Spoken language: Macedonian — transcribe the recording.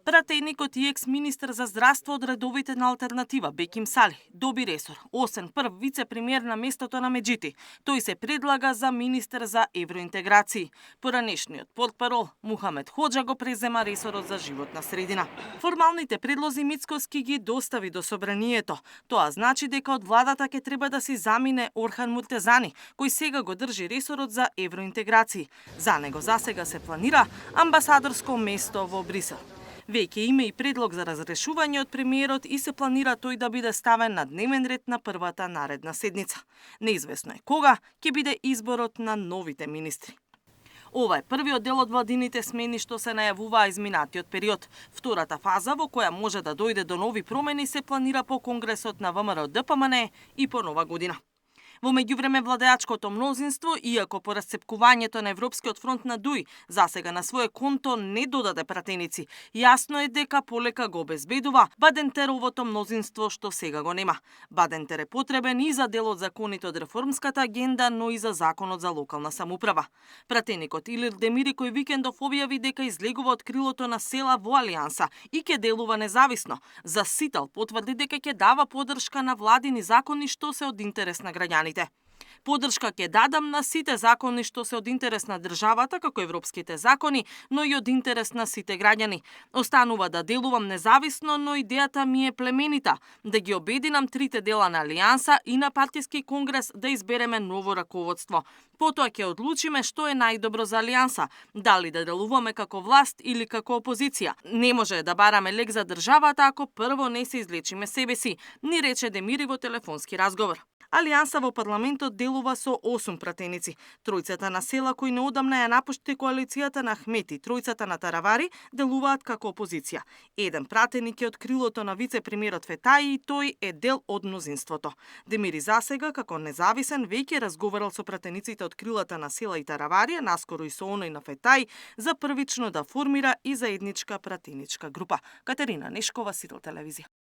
Пратеникот и екс-министер за здравство од редовите на Алтернатива, Беким Сали, доби ресор. Осен прв вице-премиер на местото на Меджити. Тој се предлага за министер за евроинтеграции. Поранешниот портпарол Мухамед Хоџа го презема ресорот за животна средина. Формалните предлози Мицкоски ги достави до собранието. Тоа значи дека од владата ќе треба да се замине Орхан Муртезани, кој сега го држи ресорот за евроинтеграции. За него засега се планира амбасадорско место во Брисел. Веќе има и предлог за разрешување од премиерот и се планира тој да биде ставен на дневен ред на првата наредна седница. Неизвестно е кога ќе биде изборот на новите министри. Ова е првиот дел од владините смени што се најавуваа изминатиот период. Втората фаза во која може да дојде до нови промени се планира по Конгресот на ВМРО-ДПМН и по Нова година. Во меѓувреме владеачкото мнозинство, иако по расцепкувањето на Европскиот фронт на ДУИ засега на свое конто не додаде пратеници, јасно е дека полека го обезбедува Бадентеровото мнозинство што сега го нема. Бадентер е потребен и за дел од законите од реформската агенда, но и за законот за локална самоуправа. Пратеникот Илир Демири кој викендов објави дека излегува од крилото на села во Алијанса и ќе делува независно. За Сител потврди дека ќе дава поддршка на владини закони што се од интерес на граѓаните. Поддршка ќе дадам на сите закони што се од интерес на државата, како европските закони, но и од интерес на сите граѓани. Останува да делувам независно, но идејата ми е племенита, да ги обединам трите дела на Алијанса и на партиски конгрес да избереме ново раководство. Потоа ќе одлучиме што е најдобро за Алијанса, дали да делуваме како власт или како опозиција. Не може да бараме лек за државата ако прво не се излечиме себе си, ни рече Демири во телефонски разговор. Алијанса во парламентот делува со 8 пратеници. Тројцата на села кои неодамна ја напушти коалицијата на Ахмети, тројцата на Таравари делуваат како опозиција. Еден пратеник е од крилото на вице-премиерот Фетаи и тој е дел од мнозинството. Демири засега како независен веќе разговарал со пратениците од крилата на села и Таравари, наскоро и со оној на Фетаи, за првично да формира и заедничка пратеничка група. Катерина Нешкова, Сител телевизија.